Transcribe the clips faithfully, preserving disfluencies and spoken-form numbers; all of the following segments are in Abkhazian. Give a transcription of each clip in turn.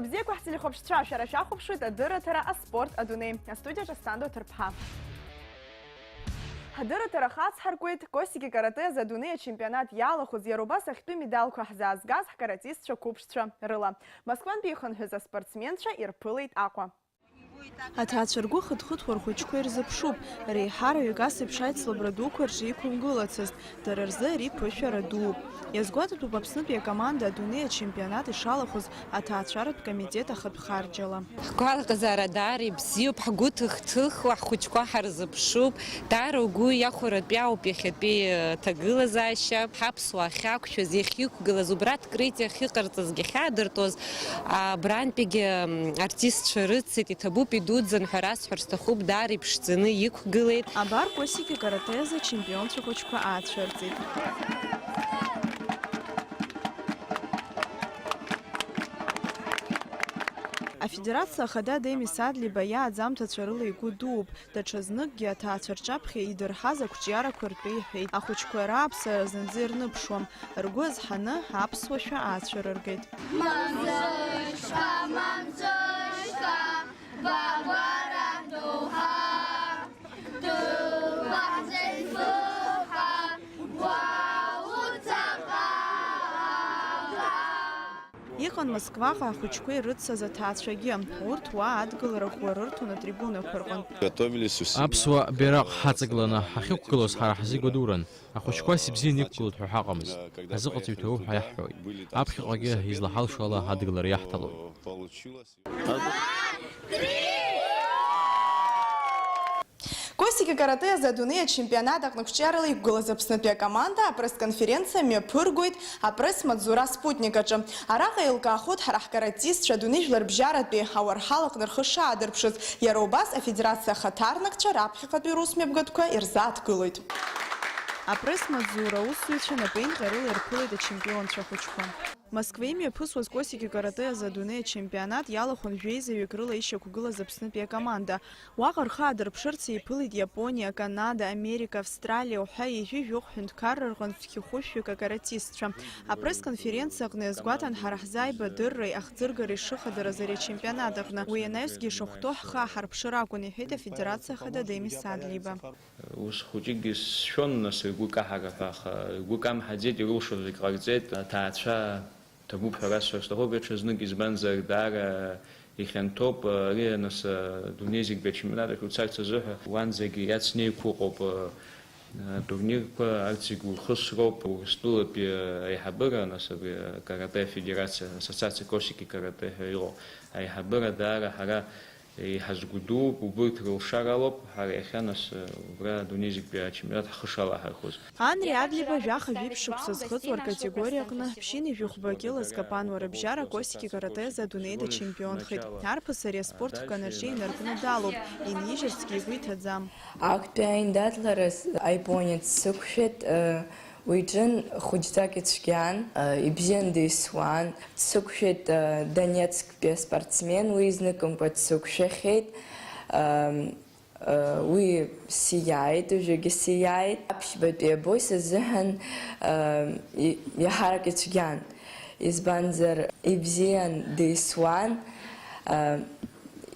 Бзиақәа ҳтелехәаԥшцәа, шәара шәахәаԥшуеит адырраҭара аспорт адунеи. Астудиаҿы Асҭанда Ҭырԥҳа. Ҳдырраҭара хацҳаркуеит Косики каратэ азы адунеи ачемпионат иалахәыз, иара убас ахьтәы медалқәа ҳзаазгаз ҳкаратистцәа қәыԥшцәа рыла. Москвантәи ихынҳәыз аспортсменцәа ирԥылеит Аҟәа. Аҭаацәа ргәы хыҭ-хыҭуа рхәыҷқәа ирзыԥшуп, реиҳараҩык ас еиԥш аицлабра дуқәа рҿы иқәымгылацызт, дара рзы ари ԥышәара дууп. Иазгәаҭатәуп Аԥснытәи акоманда адунеи ачемпионат ишалахәыз аҭаацәаратә комитет ахатә харџьала. Ҳгәалаҟазаара даара ибзиоуп, ҳгәы ҭых-ҭыхуа ҳхәыҷқәа ҳарзыԥшуп, даара угәы иахәаратәы ауп иахьатәи, э, ҭагылазаашьа, ҳаԥсуаа ахьақәшәаз, иахьықәгылаз, убра открытие ахьыҟарҵазгьы ахьаадыртуаз, абрантәигьы, м, артистцәа рыццеит, иҭабуп, идуӡӡан ҳәа расҳәар сҭахуп, даара иԥшӡаны иқәгылеит. Абар Косики каратэ азы ачемпионцәа хәыҷқәа аацәырҵит. Афедерациа ахада Демис Адлиба иааӡамҭацәа рыла игәы дууп. Даҽазныкгьы аҭаацәа рҿаԥхьа идырҳаз ақәҿиарақәа ртәы иҳәеит. Ахәыҷқәа рааԥсара зынӡа ирныԥшуам. Ргәы азҳаны аԥсуа шәа аацәырыргеит. Мамзышка, мамзышка, бабара доуҳа, дыҟаҳҵеит быхха, уа уцаҟа. Иҟан Москваҟа ахәыҷқәа ирыццаз аҭаацәагьы. Урҭ уа адгылара ӷәӷәа рырҭон атрибунақәа рҟынтә. Аԥсуа бираҟ ҳаҵагыланы ҳахьықәгылоз ҳара ҳзы игәадуран. Ахәыҷқәа ас ибзианы иқәгылоит ҳәа ҳаҟамызт. Азыҟаҵаҩ ҭоуп ҳәа иаҳҳәоит. Аԥхьаҟагьы излаҳалшо ала адгылара иаҳҭалоит. Косики каратэ азы адунеи ачемпионат аҟны қәҿиарала иқәгылаз Аԥснытәи акоманда апресс-конференциа мҩаԥыргоит апресс-маҵзура Спутник аҿы. Араҟа еилкаахоит ҳара ҳкаратистцәа адунеи жәларбжьаратәи ауарҳал аҟны рхы шаадырԥшыз, иара убас афедерациа ахаҭарнакцәа раԥхьаҟатәи русмҩаԥгатәқәа ирзааҭгылоит. Апресс-маҵзура аусзуҩцәа напеинҟьарыла ирԥылеит ачемпионцәа хәыҷқәа. Москва имҩаԥысуаз Косики каратэ азы адунеи ачемпионат иалахәын жәеизаҩык рыла ишьақәгылаз Аԥснытәи акоманда. Уаҟа рхы аадырԥшырц еиԥылеит Иапониа, Канада, Америка, Австралиа уҳәа ҩажәи жәохә ҳәынҭқарра рҟынтә цәгьахәышәҩык акаратистцәа. Апресс-конференциа аҟны иазгәаҭан ҳара ҳзы аибадырреи ахӡыргареи шыхадараз ари ачемпионат аҟны. Уи анаҩсгьы ишахәҭоу ҳхы аҳарԥшыр акәын, иҳәеит афедерациа ахада Демис Адлиба. Ус хәыҷыкгьы сшәон, нас, ргәы каҳара ҳәа, аха ргәы камҳаӡеит, ирылшо зегь ҟарҵеит. Аҭаацәа ҭабуп ҳәа расҳәар сҭахуп даҽазнык, избанзар, даара ихьанҭоуп, ари, нас, адунеи зегьтәи ачемпионат ахь уцарц азыҳәа уанӡагьы иацны иқәыҟоуп, атурнирқәа, арҭ зегь урхысроуп. Урыстәылатәи аиҳабыра, нас, абри акарате афедерациа, ассоциациа Косики карате ҳәа иҟоу аиҳабыра даара ҳара иҳазгәдууп, убырҭ рылшаралоуп ҳара иахьа, нас, убра адунеи зегьтәи ачемпионат ҳхы шалаҳархәыз. Анри Адлиба жәаха-жәиԥшь шықәса зхыҵуа ркатегориа аҟны ԥшьынҩажәи хәба кьыла зкапануа рыбжьара Косики каратэ азы адунеи дачемпионхеит. Арԥыс ари аспорт хканаҿы инаркны далоуп, инижьырцгьы игәы иҭаӡам. Актәи аиндаҭлараз аиапонец дсықәшәеит, э, уи ҿын хәыҷӡак ицәгьан, э, ибзиан дисуан, дсықәшәеит, э, Донецктәи аспортсмен, уи изныкымкәа дсықәшәахьеит. Э, Уи сиааит, уажәыгьы сиааит. Аԥшьбатәи абои сазыҳәан, э, и-, иаҳарак ицәгьан. Избанзар, ибзиан, дисуан, э,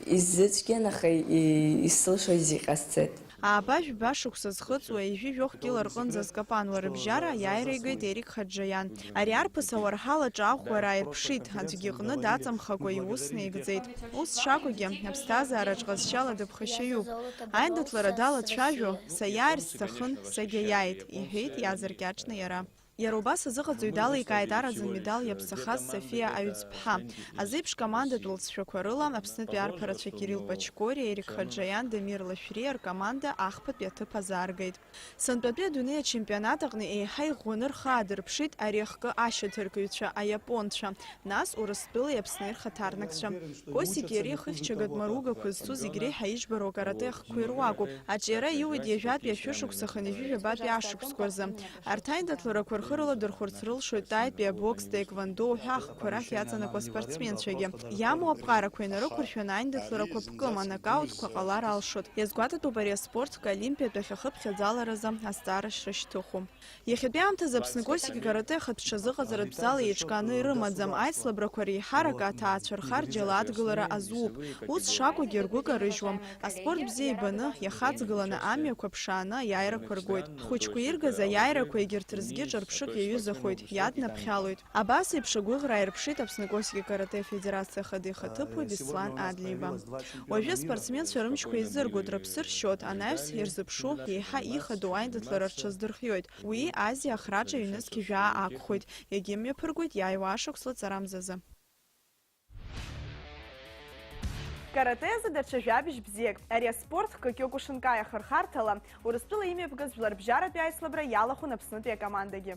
иззыцәгьан, аха и-, исылшоз зегь ҟасҵеит. Ааба-жәба шықәса зхыҵуа, ҩажәи жәохә кьыла рҟынӡа зкапануа рыбжьара аиааира игеит Ерик Хаџьаиан. Ари арԥыс ауарҳал аҿы аӷәӷәара ааирԥшит, аӡәгьы иҟны даҵамхакәа иус наигӡеит. Ус шакәугьы, аԥсҭазаараҿ ҟазшьала дыԥхашьаҩуп. Аиндаҭлара далацәажәо, саиааир сҭахын, сагьаиааит, иҳәеит иаазыркьаҿны иара. Иара убас азыҟаҵаҩ даликааит араӡын медал иаԥсахаз Софиа Аҩӡԥҳа. Азеиԥш командатә лҵшәақәа рыла Аԥснытәи арԥарацәа Кирилл Пачкориа, Ерик Хаџьаиан, Дамир Лашәриа ркоманда ахԥатәи аҭыԥ азааргеит. Сынтәатәи адунеи ачемпионат аҟны еиҳа иӷәӷәаны рхы аадырԥшит ари ахкы ашьаҭаркыҩцәа аиапонцәа, нас Урыстәылеи Аԥсни рхаҭарнакцәа. Косики иареи ихыхьчагатә маругақәа зцу зегь реиҳа иџьбароу акарате ахкқәа ируакуп. Аҿиара иуеит ҩажәатәи ашәышықәсахынҩажәи жәабатәи ашықәсқәа рзы. Арҭ аиндаҭларақәа Хырала дырхәырц рылшоит таитәи абокс, таеквондо уҳәа ахкқәа рахь иаҵанакуа спортсменцәагьы. Иамоу аԥҟарақәа инарықәыршәаны аиндаҭларақәа ԥкым, анокаутқәа ҟалар алшоит. Иазгәаҭатәуп ари аспорт кы олимпиатә ахьахыԥхьаӡаларазы азҵаарашьра шьҭыху. Иахьатәи аамҭазы Аԥсны Косики каратэ ахатә ҽазыҟаҵаратә зал еиҿкааны ирымаӡам. Аицлабрақәа реиҳарак аҭаацәа рхарџьала адгылара азуп. Ус шакәугьы ргәы карыжьуам. Аспорт бзиа ибаны, иахаҵгыланы амҩақәа ԥшааны аиааирақәа ргоит. Ҳхәыҷқәа иргаз аиааирақәа егьырҭ рзгьы ҿырԥшык иаҩызахоит, иаднаԥхьалоит. Абас еиԥш агәыӷра ааирԥшит Аԥсны Косики каратэ афедерациа ахада ихаҭыԥуаҩ Беслан Адлеиба. Уажәы аспортсменцәа рымчқәа еизыргоит, рыԥсы ршьоит, анаҩс ирзыԥшу, еиҳа ихадоу аиндаҭлара рҽаздырхиоит. Уи Азиа ахраҿы ҩнызқь жәаа ақәхоит, иагьымҩаԥыргоит иааиуа ашықәс лаҵарамзазы. Каратэ азы даҽа жәабжь бзиак. Ари аспорт Кокио Кушинкаи ахырхарҭала Урыстәыла имҩаԥгаз жәларбжьаратәи аицлабра иалахәын Аԥснытәи акомандагьы.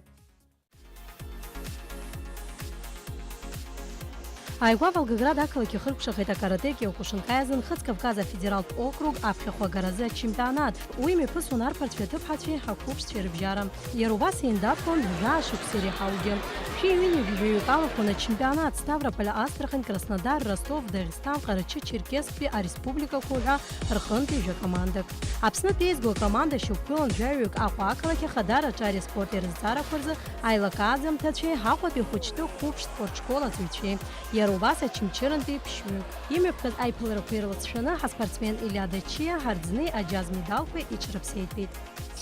Ааигәа Волгоград ақалақь ихыркәшахеит акарате Киокушинкаи азы Нхыҵ Кавказ афедералтә округ аԥхьахә агаразы ачемпионат. Уи мҩаԥысуан арԥарцәеи аҭыԥҳацәеи ақәыԥшцәеи рыбжьара. Иара убас еиндаҭлон жәаа шықәса иреиҳаугьы. Шәи ҩынҩажәаҩык алахәын ачемпионат Ставрополь, Астрахань, Краснодар, Ростов, Дагестан, Ҟарачы-Черкесктәи ареспубликақәа уҳәа рҟынтәи жәа-командак. Аԥснытә еизго акоманда шьақәгылан жәаҩык Аҟәа ақалақь ахадара аҿы ари аспорт ирызҵаарақәа рзы аилакааӡамҭацәеи Аҟәатәи ахәыҷтәы қәыԥш спортшкол аҵаҩцәеи, иара убас Очамчырантәи ԥшьҩык. Имҩаԥгаз аиԥыларақәа ирлыҵшәаны ҳаспортсмен Илиа Дачиа, Ҳарӡни аџьаз медалқәа иҽрыԥсеитәит.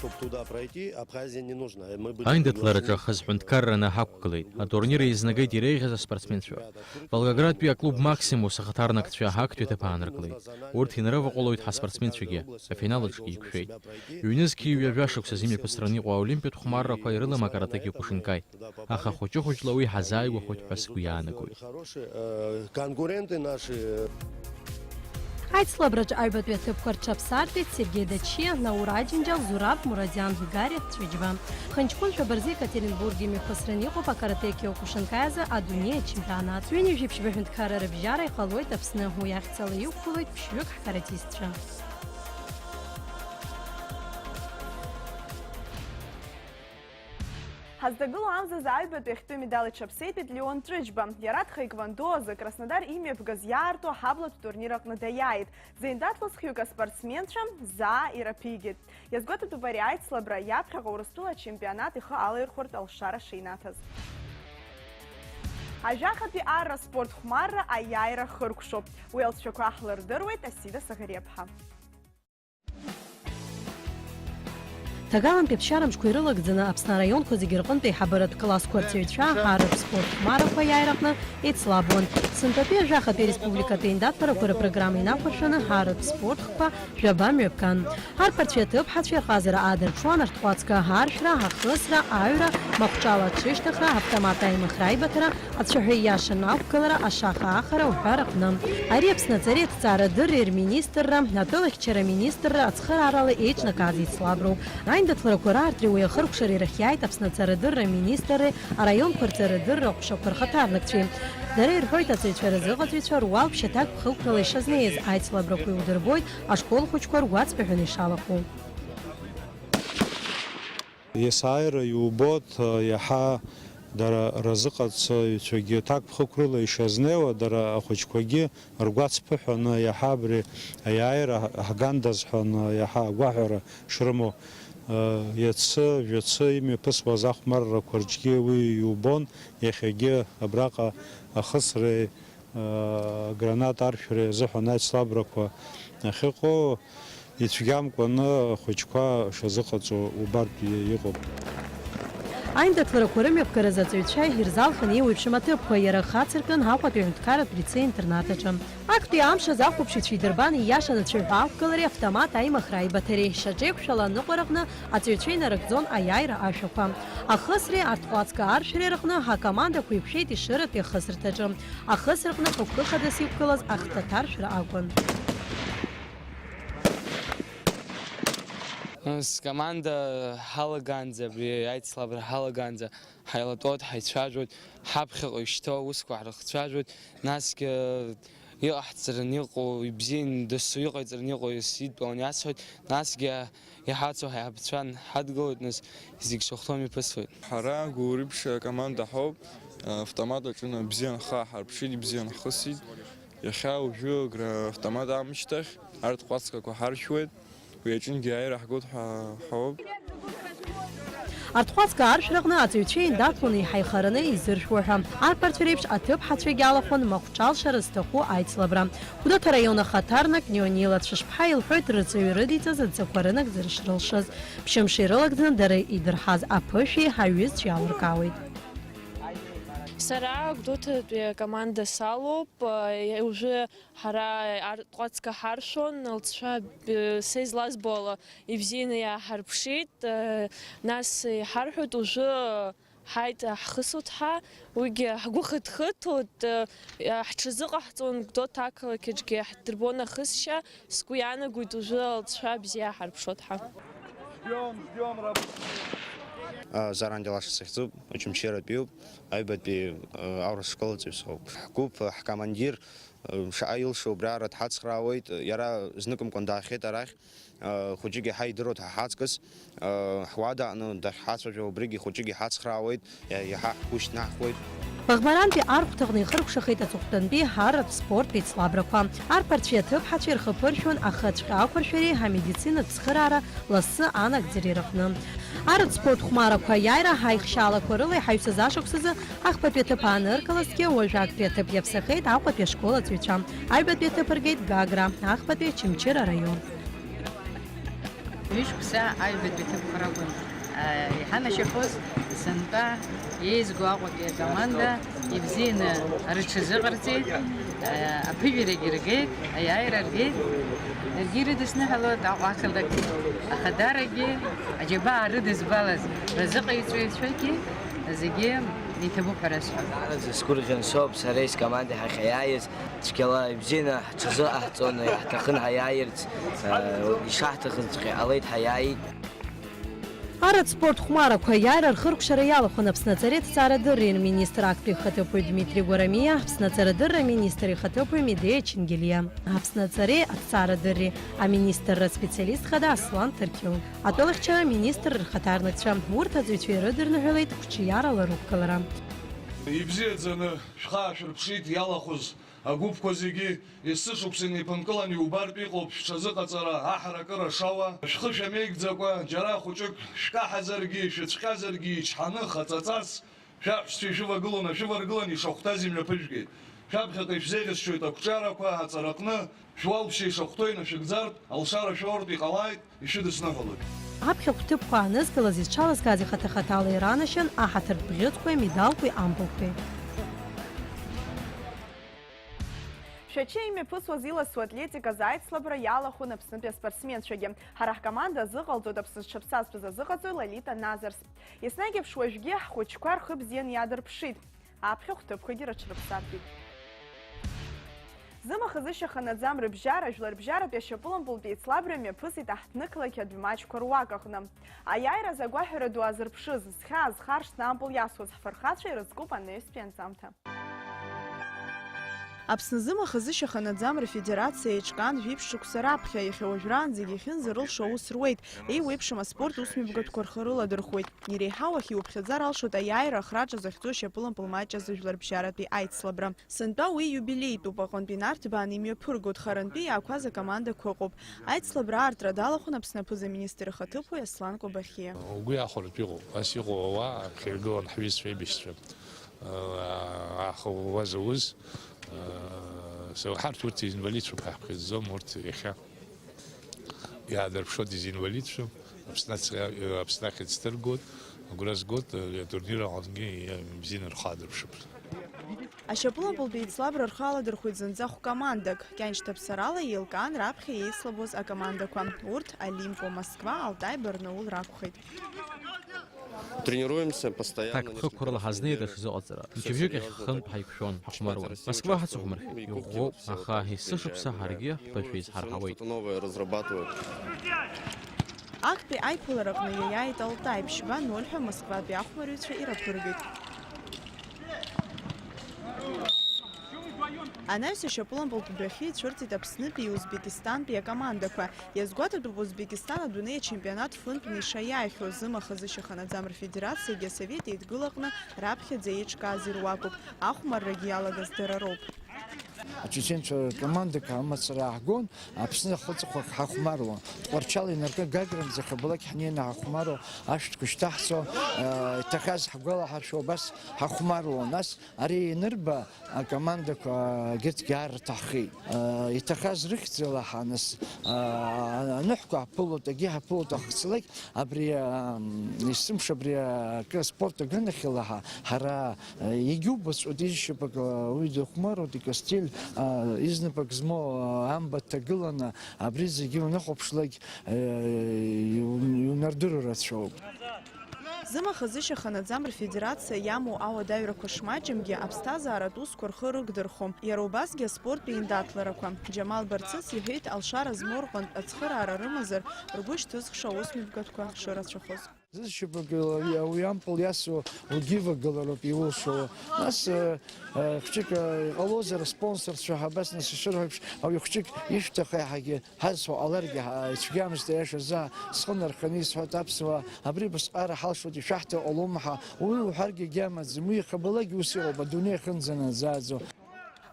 Чтобы туда пройти, Абхазия не нужна. Мы были Аиндаҭлараҿы приглашены. Ахызҳәынҭқарраны ҳақәгылеит. Атурнир еизнагеит иреиӷьыз аспортсменцәа. Волгоградтәи аклуб Максимус ахаҭарнакцәа актәи аҭыԥ ааныркылеит. Урҭ инарываҟәылоит ҳаспортсменцәагьы, афинал аҿгьы иқәшәеит. Ҩнызқьи ҩажәа шықәса зымҩаԥысраны иҟоу аолимпиатә хәмаррақәа ирылам акаратэ Киокушинкаи. Аха хәыҷы-хәыҷла уи ҳазааигәахоит ҳәа сгәы иаанагоит. Хорошие, э, конкуренты наши. Аицлабраҿы аҩбатәи аҭыԥқәа рҽаԥсартәит Сергеи Дачиа, Наур Аџьынџьал, Зураб Мурадиан, Вигариа Цәыџьба. Хынҷкәын жәабарзы Екатеринбург имҩаԥысраны иҟоуп акаратэ Киокушинкаи азы адунеи ачемпионат. Ҩынҩажәи ԥшьба ҳәынҭқарра рыбжьара иҟалоит Аԥсны, уи ахьӡала иқәгылоит ԥшьҩык ҳкаратистцәа. Ҳаздагылоу амзазы аҩбатәи ахьтәы медал иҽаԥсеитәит Леон Ҵәыџьба. Иара тхэиквондо азы Краснодар имҩаԥгаз иаарту аҳаблатә турнир аҟны даиааит. Зеиндаҭлоз хҩык аспортсменцәа заа ираԥигеит. Иазгәаҭатәуп ари аицлабра иаԥхьаҟа Урыстәыла ачемпионат ихы алаирхәыртә алшара шинаҭаз. Ажәахатәи арра спорт хәмарра аиааира хыркәшоуп. Уи алҵшәақәа ҳлырдыруеит Асида Саӷариаԥҳа. Ҭагалантәи аԥсшьарамшқәа ирылагӡаны Аԥсны араионқәа зегьы рҟынтә еиҳабыратә классқәа рҵаҩцәа арратә спорт хәмаррақәа аиааираҟны еицлабуан. Сынтәатәи ажәахатәи ареспубликатә еиндаҭларақәа рыпрограмма инақәыршәаны арратә спорт хкқәа жәаба мҩаԥган. Арԥарцәеи аҭыԥҳацәеи рҟазара аадырԥшуан арҭҟәацга аршәра, ахысра, аҩра, махәҿала аҽышьҭыхра, автомат аимыхра аибыҭара, ацәаҳәа ииашаны ақәгылара, ашаха аахара уҳәа рыҟны. Ари Аԥсны аҵареи аҭҵаарадырреи рминистрра, атәылахьчара аминистрра ацхыраарала еиҿнакааз еицлаброуп. Аиндаҭларақәа раартреи уи ахыркәшареи рахь иааит Аԥсны аҵарадырра аминистрреи араионқәа рҵарадырра аҟәшақәа рхаҭарнакцәеи. Дара ирҳәоит, аҵаҩцәа рзыҟаҵаҩцәа руалԥшьа аҭакԥхықәрала ишазнеиз, аицлабрақәа иудырбоит, ашкол хәыҷқәа ргәаҵәа ҳәаны ишалахәу. Есааира иубоит, иаҳа дара разыҟаҵаҩцәагьы ҭакԥхықәрала ишазнеиуа, дара ахәыҷқәагьы ргәаҵԥыҳәаны иаҳа абри аиааира ҳгандаз ҳәа иаҳа агәаҳәара шрымоу, иацы, жәацы имҩаԥысуаз ахәмаррақәа рҿгьы уи иубон, иахьагьы абраҟа ахысреи, аграната аршәреи азыҳәан аицлабрақәа ахьыҟоу, ицәгьамкәаны ахәыҷқәа шазыҟаҵо убартә иҟоуп. Аиндаҭларақәа рымҩаԥгаразы аҵаҩцәа ирзалхын еиуеиԥшым аҭыԥқәа, иара хацыркын Аҟәатәи аҳәынҭқарратә лицеи-интернат аҿы. Актәи амш азы ахәаԥшыҩцәа идырбан ииашаны ацәаҳәа ақәгылареи автомат аимыхра аибыҭареи, шьаҿеиқәшәала аныҟәара аҟны аҵаҩцәа инарыгӡон аиааира ашәақәа. Ахысреи арҭҟәацга аршәреи рыҟны акомандақәа еиқәшәеит Ешыратәи ахысрҭаҿы. Ахысраҟны хықәкы хадас иқәгылаз ахҭаҭаршәра акәын. Скоманда ҳалагаанӡа, абри аицлабра ҳалагаанӡа ҳаилатәоит, ҳаицәажәоит, ҳаԥхьаҟа ишьҭоу аусқәа ҳрыхцәажәоит, насгьы иҟаҳҵараны иҟоу, ибзианы дасу иҟаиҵараны иҟоу сидтәалан иасҳәоит, насгьы иҳацу ҳаиҳабацәа ҳадгылоит, нас зегь шахәҭоу мҩаԥысуеит. Ҳара Гәылрыԥшь акоманда ҳауп, автомат аҿы бзианы ҳхы ааҳарԥшит, ибзианы ҳхысит. Иахьа уажәы Агра автомат аамышьҭахь арҭ ҟәацқәақәа ҳаршәуеит. Уи аҿынгьы аира ҳгоит ҳәа ҳауп. Арҭ ҟәацқәа аршәраҟны аҵаҩцәа еиндаҭланы иҳаихараны изыршәуа ҳәа, арԥарцәа реиԥш аҭыԥҳацәагьы алахәын махәҿ алшара зҭаху аицлабра. Гәдоуҭа араион ахаҭарнак Нио Нила Цәышԥҳа илҳәоит рҵаҩы рыдиҵаз адҵақәа рынагӡара шрылшаз. Ԥшьымш ирылагӡаны дара идырҳаз аԥышәеи ҳаҩызцәеи еилыркаауеит. Сара Гәдоуҭатәи акоманда салоуп. Уажәы ҳара арҭ ҟәацқәа ҳаршәон, лҵшәа, б-, са излазбо ала ибзианы иааҳарԥшит. Нас иҳарҳәоит, уажәы ҳаит, ҳхысуеит ҳәа, уигьы ҳгәы хыҭхыҭуеит, ҳҽазыҟаҳҵон Гәдоуҭа ақалақь аҿгьы, ҳдырбон ахысшьа, сгәы иаанагоит, уажәы лҵшәа бзиа ҳарԥшуеит ҳәа. А, Заран Делаша сахьӡуп, Очамчыратәиуп, аҩбатәи, а, аурыс школаҿы соуп. Ҳгәыԥ, ҳкомандир, а, шаҟа илшо убриаҟара дҳацхраауеит, иара зныкымкәан даахьеит арахь, а, хәыҷык иаҳа идыруеит ҳа ҳаҵкыс, а, ҳуада аҟны дахьҳацәажәо убригьы хәыҷык иҳацхраауеит. Иа-, иаҳа ҳгәы шьҭнахуеит. Ӷмарантәи архәҭаҟны ихыркәшахеит аҵыхәтәантәи арратә спорттә еицлабрақәа. Арԥарцәеи аҭыԥҳацәеи рхы ԥыршәон ахыцәҟьа ақәыршәареи амедицинатә цхыраара лассы анагӡареи рыҟны. Арратә спорт хәмарақәа аиааира ҳаихшьаалақәа рыла иҳаҩсыз ашықәсазы ахԥатәи аҭыԥ ааныркылазҭгьы, уажә актәи аҭыԥ иаԥсахеит Аҟәатәи ашкол аҵаҩцәа. Аҩбатәи аҭыԥ ргеит Гагра, ахԥатәи Очамчыра араион. Ҩышықәса аҩбатәи аҭыԥқәа ракәын, а, иҳанашьахоз, сынтәа еизго Аҟәатәи акоманда ибзианы рыҽазыҟарҵеит, а, аԥыжәарагьы ргеит, аиааира ргеит. Даргьы ирыдысныҳәалоит Аҟәа ақалақь ахадарагьы, аџьабаа рыдызбалаз разыҟаиҵаҩцәагьы зегьы иҭабуп ҳәа расҳәап. Даараӡа сгәырӷьан соуп сареи скомандеи ҳахьаиааиз. Цәгьала ибзианы ҳҽазыҟаҳҵон, иаҳҭахын ҳаиааирц, э, ишаҳҭахызҵәҟьа ҟалеит, ҳаиааит. Арратә спорт хәмарақәа аиааира рхыркәшара иалахәын Аԥсны аҵареи аҭҵаарадырреи рминистр актәи ихаҭыԥуаҩ Дмитри Гәарамиа, Аԥсны аҵарадырра аминистр ихаҭыԥуаҩ Медеиа Чингелиа, Аԥсны аҵареи аҭҵаарадырреи аминистрра аспециалист хада Аслан Ҭырқьыл, атәылахьчара аминистр рхаҭарнакцәа, урҭ аҵаҩцәа ирыдырныҳәалеит қәҿиарала рықәгылара. Ибзиаӡаны шәхы аашәырԥшит иалахәыз агәыԥқәа зегьы. Есышықәса инеиԥынкыланы иубартә иҟоуп шәҽазыҟаҵара, аҳаракыра шауа. Шәхы шәамеигӡакәа, џьара хәыҷык шәкаҳазаргьы, шәыцәҟьазаргьы, ичҳаны, хаҵаҵас шәаҳәшьцәа ишәывагыланы, шәываргыланы ишахәҭаз имҩаԥыжәгеит. Шәаԥхьаҟа ишәзеиӷьасшьоит ақәҿиарақәа аҵараҟны, шәуалԥшьа ишахәҭоу инашәыгӡартә, алшара шәоуртә иҟалааит, ишәыдысныҳәалоит. Аԥхьахә ҭыԥқәа аанызкылаз изҽалазгаз ихаҭа-хаҭала иранашьан аҳаҭыртә бӷьыцқәеи амедалқәеи ампылқәеи. Шәача имҩаԥысуаз иласу атлетиказ аицлабра иалахәын Аԥснытәи аспортсменцәагьы. Ҳара ҳкоманда азыҟалҵоит Аԥсны зҽаԥсазтәыз азыҟаҵаҩ Лолита Назарс. Еснагь еиԥш уажәгьы ҳхәыҷқәа рхы бзианы иаадырԥшит. Аԥхьахә ҭыԥқәагьы рыҽрыԥсадгеит. Зымаха-зышьаха наӡам рыбжьара, жәларбжьаратәи ашьапылампылтә еицлабра мҩаԥысит аҳҭнықалақь адәмаҷқәа руак аҟны. Аиааира азы агәаҳәара ду азырԥшыз, зхьаа зхаршҭны ампыл иасуаз ҳфырхацәа ирызкуп анаҩстәи анҵамҭа. Аԥсны зымаха-зышьаха наӡам рфедерациа еиҿкаан жәиԥшь шықәса раԥхьа, иахьа уажәраанӡагьы ахьынӡарылшо аус руеит, еиуеиԥшым аспорт усмҩаԥгатәқәа рхы рыладырхәуеит. Иреиҳау ахьиуԥхьаӡар алшоит аиааира ахраҿа захьӡу ашьапылампыл маҷ азы жәларбжьаратәи аицлабра. Сынтәа уи иубилеитәуп, аҟынтәи Нарҭбаан имҩаԥыргоит, харантәи иаақәаз акомандақәа ыҟоуп. Аицлабра аартра далахәын Аԥсны аԥыза-министр ихаҭыԥуаҩ Аслан Кобахьиа. Угәы иахәартә иҟоуп, ас иҟоу ауаа, ҳхиргылан ҳҩызцәа, аибашьцәа, аха уа зауз, ҳарҭ урҭ инвалидцәоуп ҳәа ҳԥхьаӡаӡом, урҭ иахьа иаадырԥшуа дизинвалидцәоуп, Аԥсны ацра-, Аԥсны ахьӡ ҭыргоит, агәра згоит, атурнир аҟынгьы бзианы рхы аадырԥшып. Ашьапылампылтә еицлабра рхы аладырхәит зынӡа хә-командак. Кьаншьҭаԥсарала еилкаан раԥхьа еицлабоз акомандақәа. Урҭ Олимпо, Москва, Алтай, Барнаул ракәхеит. Тренируемся постоянно. Ҳақь хықәкыла ҳазнеит аҽазыҟаҵара. Мчыбжьык иахьхынтә ҳаиқәшәон, ҳахәмаруан. Москва ҳацыхәмархьеит, иӷәӷәоуп, аха есышықәса ҳаргьы ҳҭашәа изҳарҳауеит. Актәи аиԥылараҟны иаиааит Алтай, ԥшьба ноль ҳәа Москватәи ахәмарыҩцәа ираԥыргеит. Анаҩс ашьапылампылтә дәахьы ицәырҵит Аԥснытәи Узбекистантәи акомандақәа. Иазгәаҭатәуп Узбекистан адунеи ачемпионат фынтәны ишаиааихьоу, зымаха зышьаха наӡамра федерациагьы асовет еидгыла аҟны раԥхьаӡа еиҿкааз ируакуп, ахәмаррагьы иалагаз дара роуп. Ачеченцәа ркомандақәа амацара ааҳгон, Аԥсны ахы-, ҵыхәак ҳахәмаруан. Тҟәарчал инаркны Гаграмза хабалак ҳнеины ҳахәмаруа, ашәҭқәа шьҭаҳҵо, э, иҭахаз ҳгәалаҳаршәо, убас ҳахәмаруан. Нас ари ианырба, акомандақәа егьырҭгьы аарҭаххеит. Э, иҭахаз рыхьӡала ҳаныс, э, аныҳәқәа ҳаԥылоит, агьи ҳаԥылоит, ахцалак. Абри, ам, есымша абри, а, акы аспорт аганахьала ҳа-, ҳара, а, егьубаҵәҟьоит, изшьапык, а, уи дыхәмаруеит, икостель, а, изнапык змоу, а, амба дҭагыланы, абри зегьы унахәаԥшлак, а, иу-, иунардыруа рацәоуп. Зымаха зышьаха наӡамра федерациа иамоу ауадаҩрақәа шмаҷымгьы, аԥсҭазааратә усқәа рхы рыгдырхом. Иара убасгьы аспорттә еиндаҭларақәа. Џьамал Барцыц иҳәеит, алшара змоу рҟынтә ацхыраара рымазар, ргәы шьҭызхша аусмҩаԥгатәқәа шырацәахоз. Зышьапык уи, уи ампыл иасуа угьы ивагылароуп иулшо. Нас, э, э, хәҷык, э, иҟалозар, аспонсорцәа ҳәа абас нас ишырҳәо еиԥш, ауаҩы хәҷык ишәҭаху еиҳагьы ҳазҳәо ҟаларгьы, ҳа-, ицәгьамызт, аиаша азы схы нарханы исҳәоит аԥсуаа, абри абасҟара ҳалшоит, ишәаҳҭо ҟалома ҳәа, уи уҳәаргьы агьамаӡам, уи иахьабалакгьы ус иҟоуп, адунеи ахьынӡанаӡааӡо.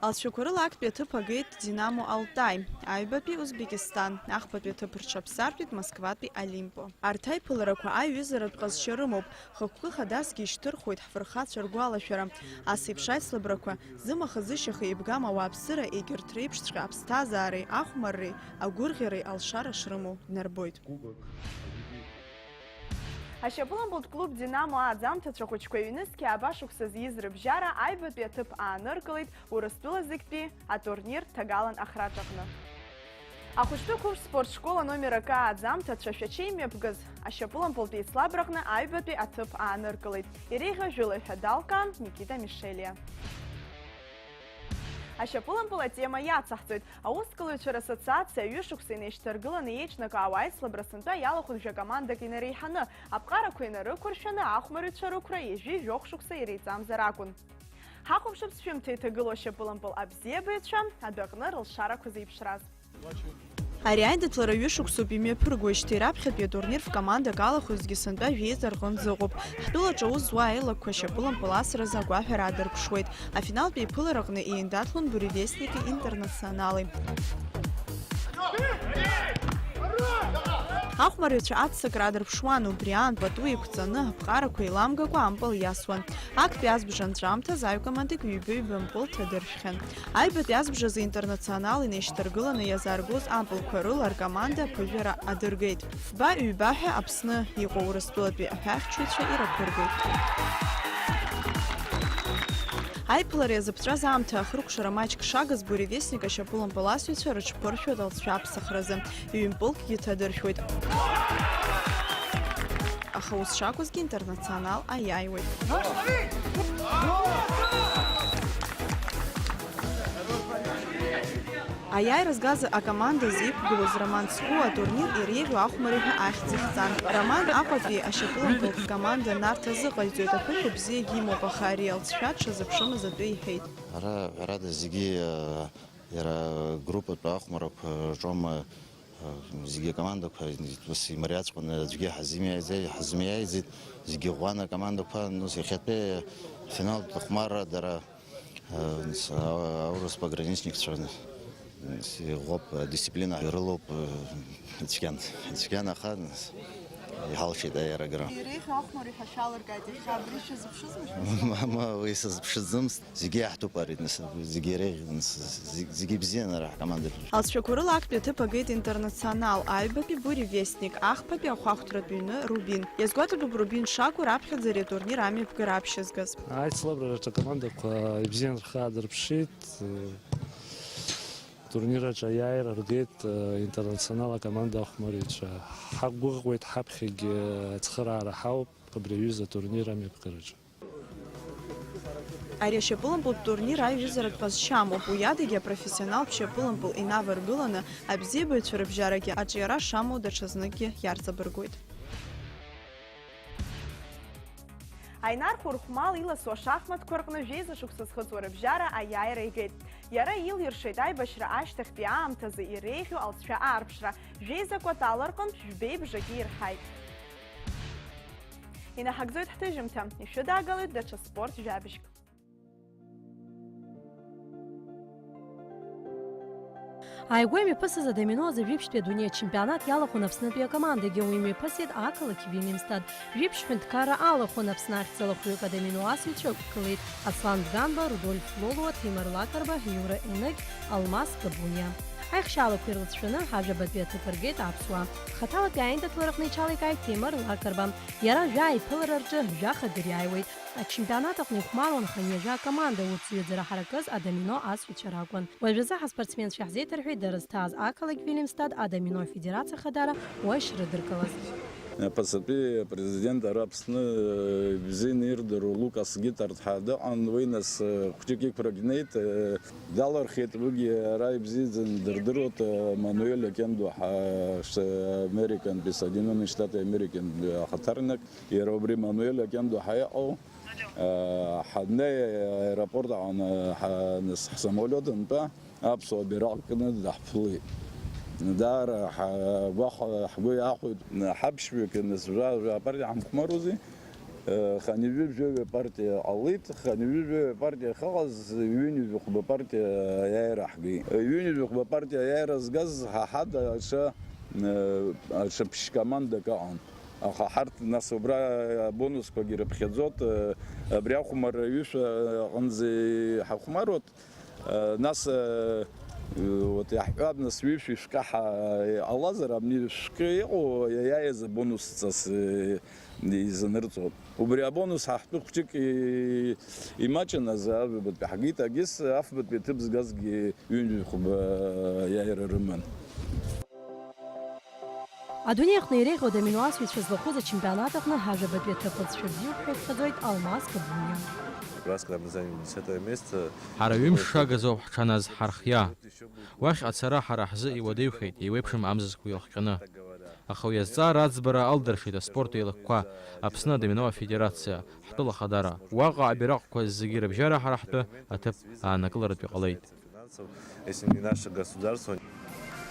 Алҵшәақәа рыла актәи аҭыԥ агеит Динамо Алтай, аҩбатәи Узбекистан, ахԥатәи аҭыԥ рҽаԥсартәит Москватәи Олимпо. Арҭ аиԥыларақәа аиҩызаратә ҟазшьа рымоуп, хықәкы хадасгьы ишьҭырхуеит ҳфырхацәа ргәалашәара. Ас еиԥш аицлабрақәа, зымаха зышьаха еибгам ауааԥсыра егьырҭ реиԥшҵәҟьа аԥсҭазаареи ахәмарреи агәырӷьареи алшара шрымоу днарбоит. Ашьапылампылтә клуб Динамо аӡамҭацәа хәыҷқәа ҩнызқьи ааба шықәса зиз рыбжьара аҩбатәи аҭыԥ ааныркылеит Урыстәыла зегьтәи атурнир ҭагалан ахраҿаҟны. Ахәыҷтәы қәыԥш спорт школа номер акы ааӡамҭацәа Шәача имҩаԥгаз ашьапылампылтә еицлабраҟны аҩбатәи аҭыԥ ааныркылеит. Иреиӷьу жәылаҩ ҳәа далкаан Никита Мишелиа. Ашьапылампыл атема иацаҳҵоит. Аусқәлаҩцәа рассоциациа ҩышықәса инеишьҭаргыланы еиҿнакаауа аицлабра сынтәа иалахәын жәа-командак инареиҳаны, аԥҟарақәа инарықәыршәаны ахәмарыҩцәа рықәра ҩажәи жәохә шықәса иреиҵамзар акәын. Ҳахәаԥшып сшәымҭа иҭагылоу ашьапылампыл абзиабаҩцәа адәаҟны рылшарақәа зеиԥшраз. Ари аиндаҭлара ҩышықәсоуп имҩаԥыргоижьҭеи, раԥхьатәи атурнир ф-командак алахәызгьы сынтәа жәеиза рҟынӡа ыҟоуп. Ҳтәылаҿы аус зуа аилакқәа ашьапылампыл асразы агәаҳәара аадырԥшуеит. Афиналтә еиԥылараҟны еиндаҭлон Буревестники Интернационали. Ахәмарҩцәа аццакра аадырԥшуан, убри аан пату еиқәҵаны, аԥҟарақәа еиламгакәа ампыл иасуан. Актәи азбжа анҵәамҭаз аҩкомандак ҩба-ҩба мпыл ҭадыршәхьан. Аҩбатәи азбжазы Интернационал инеишьҭаргыланы иазааргоз ампылқәа рыла ркоманда аԥыжәара адыргеит. Фба-ҩба ҳәа Аԥсны иҟоу Урыстәылатәи аҳәаахьчаҩцәа ираԥыргеит. Аиԥылара иазыԥҵәаз аамҭа ахыркәшара маҷк шагыз Буревестник ашьапылампыласҩцәа рыҽԥыршәоит алҵшәа аԥсахразы, ҩымпылкгьы ҭадыршәуеит. Аха ус шакәызгьы Интернационал аиааиуеит. Аиааира згаз акомандазы иқәгылоз Роман Цку атурнир иреиӷьу ахәмарҩы ҳәа ахьӡ ихҵан. Роман Аҟәатәи ашьапылампылтә команда Нарҭ азыҟаиҵоит, аԥышәа бзиагьы имоуп, аха ари алҵшәа дшазыԥшымыз атәы иҳәеит. Ара, ҳәарада, зегьы, э, иара группатә ахәмаррақәа рҿоума, э, зегьы акомандақәа ус имариаҵәҟьаны аӡәгьы ҳазимиааиӡеит, ҳазмиааиӡеит, зегьы ӷәӷәан акомандақәа, ну, иахьатәи афиналтә ахәмарра дара Э, с-, а-, аурыс пограничникцәа, с-, иӷәӷәоуп, адисциплина ирылоуп, э, ицәгьан, ицәгьан, аха, с-, иҳалшеит аиарагара. Иреиӷьу ахәмарҩы ҳәа шәалыркааит иахьа, абри шәазыԥшызма? Ма, ма, уи сазыԥшӡамызт, зегьы иаҳтәуп ари, нас, зегьы иреиӷьын, с-, зегь-, зегьы ибзиан ара ҳкоманда. Алҵшәақәа рыла актәи аҭыԥ агеит Интернационал, аҩбатәи Буревестник, ахԥатәи ахәаахәҭратә ҩны Рубин. Иазгәаҭатәуп Рубин шакәу раԥхьаӡа ари атурнир амҩаԥгара аԥшьызгаз. Аицлабрараҿы акомандақәа ибзиан рхы аадырԥшит. Турнир аҿы аиааира ргеит Интернационал акоманда ахәмарҩцәа. Ҳақәгәыӷуеит ҳаԥхьагьы ацхыраара ҳауп абри аҩыза атурнир амҩаԥгараҿы. Ари ашьапылампылтә турнир аиҩызаратә ҟазшьа амоуп, уи адагьы апрофессионалтә шьапылампыл инаваргыланы, абзиабаҩцәа рыбжьарагьы аҿиара шамоу даҽазныкгьы иарҵабыргуеит. Аинар Хәырхәмал иласу ашахматқәа рҟны жәеиза шықәса зхыҵуа рыбжьара аиааира игеит. Иара илиршеит аибашьра ашьҭахьтәи аамҭазы иреиӷьу алҵшәа аарԥшра, жәеиза кәатала рҟынтә жәбеи бжаки ирҳаит. Инаҳагӡоит ҳҭыжьымҭа, ишәыдаагалоит даҽа спорт жәабжьк. Ааигәа имҩаԥысыз адомино азы жәиԥшьтәи адунеи ачемпионат иалахәын Аԥснытәи акомандагьы, уи мҩаԥысит ақалақь Вильямстад. Жәиԥшь ҳәынҭқарра алахәын, Аԥсны ахьӡала хәҩык адомино асыҩцәа ықәгылеит: Аслан Дганба, Рудольф Лолуа, Ҭемыр Лакарба, Иура Еныкь, Алмас Габуниа. Аихшьаалақәа ирлыҵшәаны, ажәабатәи аҭыԥ ргеит аԥсуаа. Хаҭалатәи аиндаҭлара аҟны иҽаликааит Ҭемыр Лакарба. Иара жәа аиԥылара рҿы жәаха дыриааиуеит. Ачемпионат аҟны ихәмаруан хынҩажәа акоманда, урҭ зҩыӡара ҳаракыз адомино асыҩцәа ракәын. Уажәазы ҳаспортсменцәа иаҳзеиҭарҳәеит дара зҭааз ақалақь Вильямстад адомино афедерациа ахадара уашь рыдыркылаз. Аԥсатәи апрезидент ара Аԥсны, э, ибзианы ирдыруа Лукас Гитард ҳәа дыҟан, уи нас, э, хәҷык иқәрагь неит, э, далархиеит, уигьы ара ибзиаӡаны дырдыруеит, э, Мануель Окендо ҳәа, ш-, Американтәи, Соединённые Штаты Американтәи ахаҭарнак, иара убри Мануель Окендо ҳәа иҟоу, э, ҳаннеи аеропорт аҟны, ҳа-, нас ҳсамолиот антәа, аԥсуа бираҟ кны даҳԥылеит. Даара ҳгәахәа-, ҳгәы иахәеит, ҳаԥшьҩык нас жәа-, жәа-, апартиа ҳамхәмарузи? Хынҩажәи жәаҩа партиа ҟалеит, хынҩажәи жәаҩа партиа ахьыҟаз, ҩынҩажәи хәба партиа аиааира ҳгеит. Ҩынҩажәи хәба партиа аиааира згаз ҳа ҳада аҽа, аҽа ԥшь командак ыҟан. Аха ҳарҭ нас убра абонусқәагьы рыԥхьаӡоит, абри ахәмарра ҩышәа аҟынӡа иҳахәмаруеит. Нас, вот, иаҳҳәап, нас, ҩышәи шәкаҳа иҟалазар, абни шәкы иҟоу иаиааиз абонусҵас изанырҵоит. Убри абонус ҳа ҳтәы хәҷык имаҷын азы, ажәабатәи ҳгеит, агьыс афбатәи аҭыԥ згазгьы ҩынҩажәи хәба иааира рыман. Адунеи аҟны иреиӷьу адомино асыҩцәа злахәыз ачемпионат аҟны ҳажәабатәи аҭыԥ лҵшәа бзиоуп ҳәа иԥхьаӡоит Алмас Габуниа. Раз, когда мы заняли десятое место, ҳара ҩымш шагазоуп ҳҽаназҳархиа. Уахь ацара ҳара ҳзы иуадаҩхеит, еиуеиԥшым амзызқәа еилыхҟьаны. Аха уи азҵаара аӡбара алдыршеит аспорт еилакқәа, Аԥсны адомино афедерациа, ҳтәыла ахадара. Уаҟа абираҟқәа зегьы рыбжьара ҳара ҳтәы аҭыԥ аанакыларатәы иҟалеит. Если не наше государство.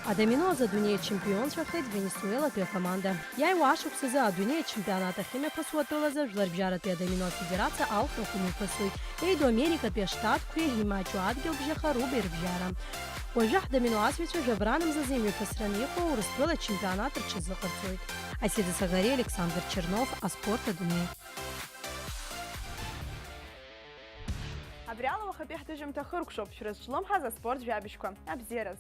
Адомино азы адунеи ачемпионцәахеит Венесуелатәи акоманда. Иааиуа ашықәсазы адунеи ачемпионат ахьымҩаԥысуа атәылазы Жәларбжьаратәи адомино афедерациа алхрақәа мҩаԥысуеит. Еиду Америкатәи аштатқәеи имаҷу адгьылбжьаха Рубеи рыбжьара. Уажәы ҳдомино асыҩцәа жәабранамзазы имҩаԥысраны иҟоу Урыстәыла ачемпионат рҽазыҟарҵоит. Асида Сагари, Александр Чернов, аспорт адунеи. Абри ала уахатәи ҳҭыжьымҭа хыркәшоуп, шәрызҿлымҳаз аспорт жәабжьқәа. Абзиараз!